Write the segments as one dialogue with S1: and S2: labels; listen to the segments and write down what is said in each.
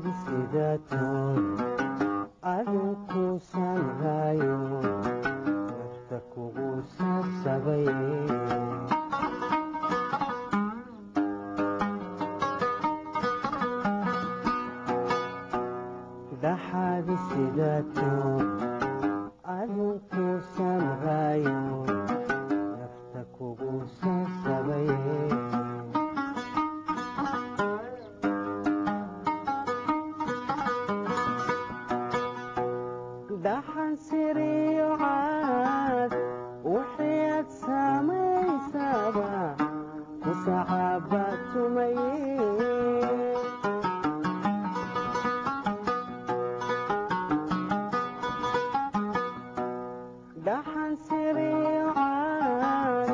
S1: Dhaxaadi sidatoon adinku samraayo, nafta kugu sabsabay. Dhaxaadi sidatoon adinku samraayo, nafta kugu sabsabay. Dhaxan siriyo caad waxaad samaysaba ku sacaabatumaye. Dhaxan siriyo caad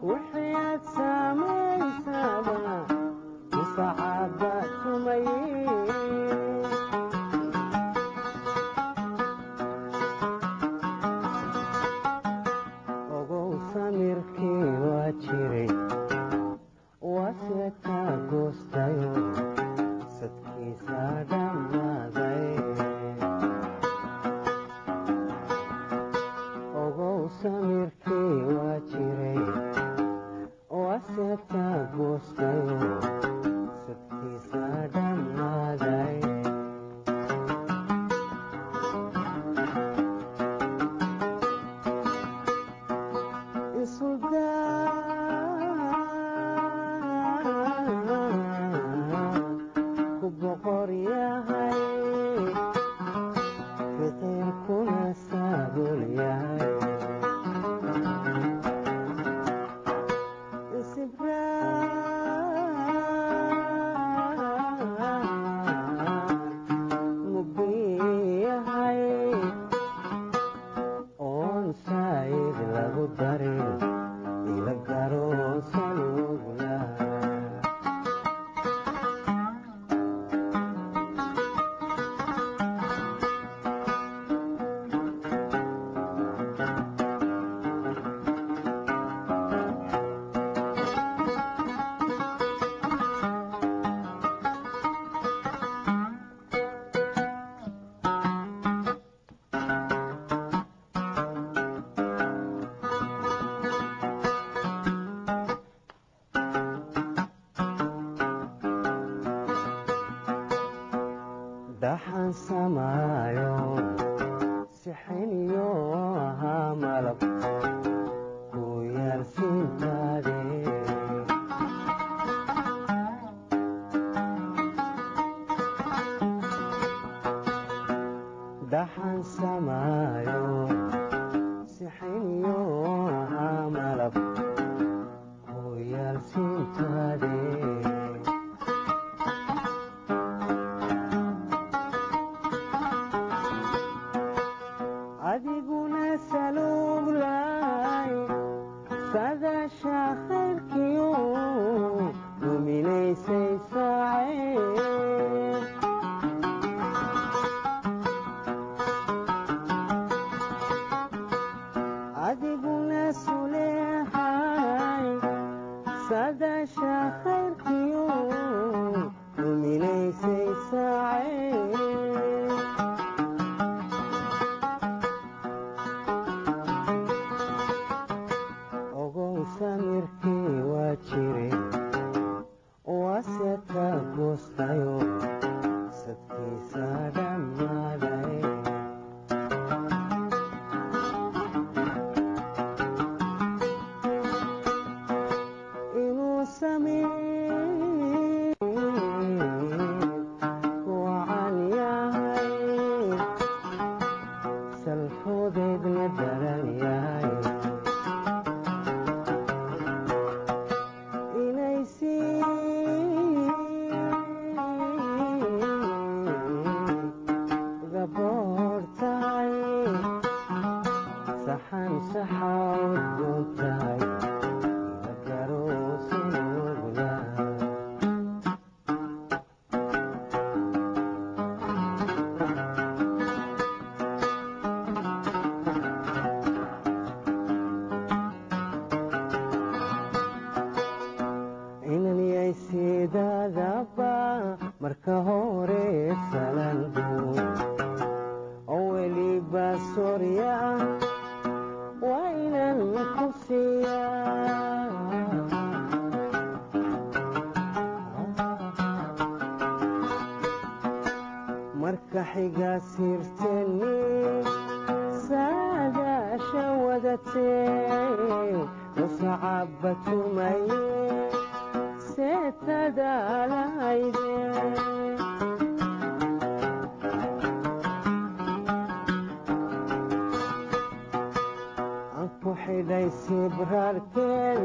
S1: waxaad samaysaba ku sacaabatumaye. Ogow samirkii waa jiray, waase kaa goostayo, sadkiisa dhammaaday. Ogow samirkii waa jiray, waase kaa goostayo, sadkiisa dhammaaday. Suldaan ku boqor yahay, ficilkuna saabul yahay. Sibraan mugdi yahay oon saayid lagu darin, ila garo salugla. Dhaxan samaayo sixiniyo ahaa malab ku yaalsintaade. Dhaxan samaayo sixiniyo ahaa malab ku yaalsintaade. Adiguna saluuglay sadaasha khayrkiyo luminaysay saacee. Adiguna suleexay sadaasha khayrkiyo luminaysay saacee. Ogow samirkii waa jiray, waase ka goostayo, sadkiisa dhammaaday. Inuu samir wacan yahay, salfudeedna daran yahay, inay sii gaboor tahay, saxan saxaawd doon tahay, ila garoosinugla. Inan yay sidaadaba marka hore Ka xiga sirteni saadaasha wadatee musacabatumaye seetadaalahayde. Aan ku xidhay sibraarkeen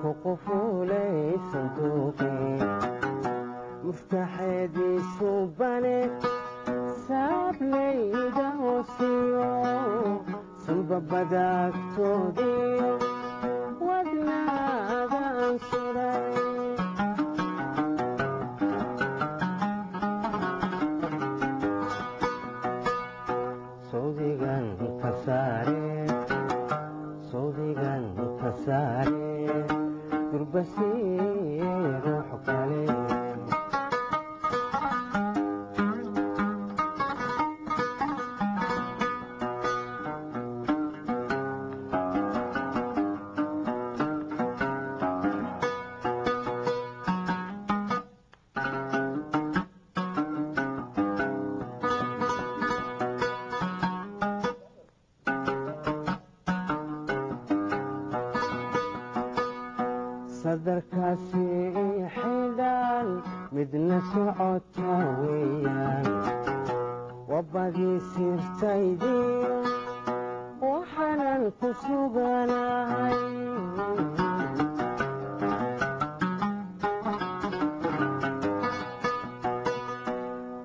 S1: ku qufuulay sanduuqii muftaxeediisu bane saablayda hoosiyo sanbabadaagtoodiyo wadnaada aan suray. Sawdigan ka saare, sawdigan ka saare, durbasii ruux kale. Sadarkaasi xidhaan midna socota weeyaan, wabadii sirtaydii waxaanan ku suganahay.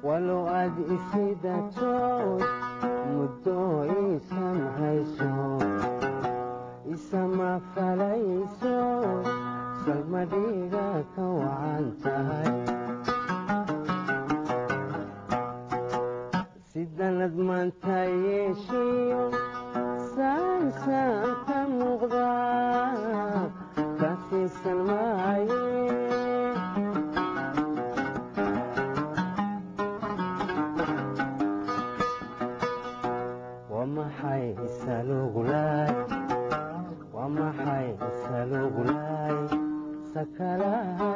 S1: Walow aad isidatood muddo isamhayso, isama falayso, salmadhiga ka wacan tahay. Sidanad maanta yeeshiyo saansaan ka muuqda ka siisan maaye. Waa maxay saluglaay? Waa maxay saluglaay? Sakaraad.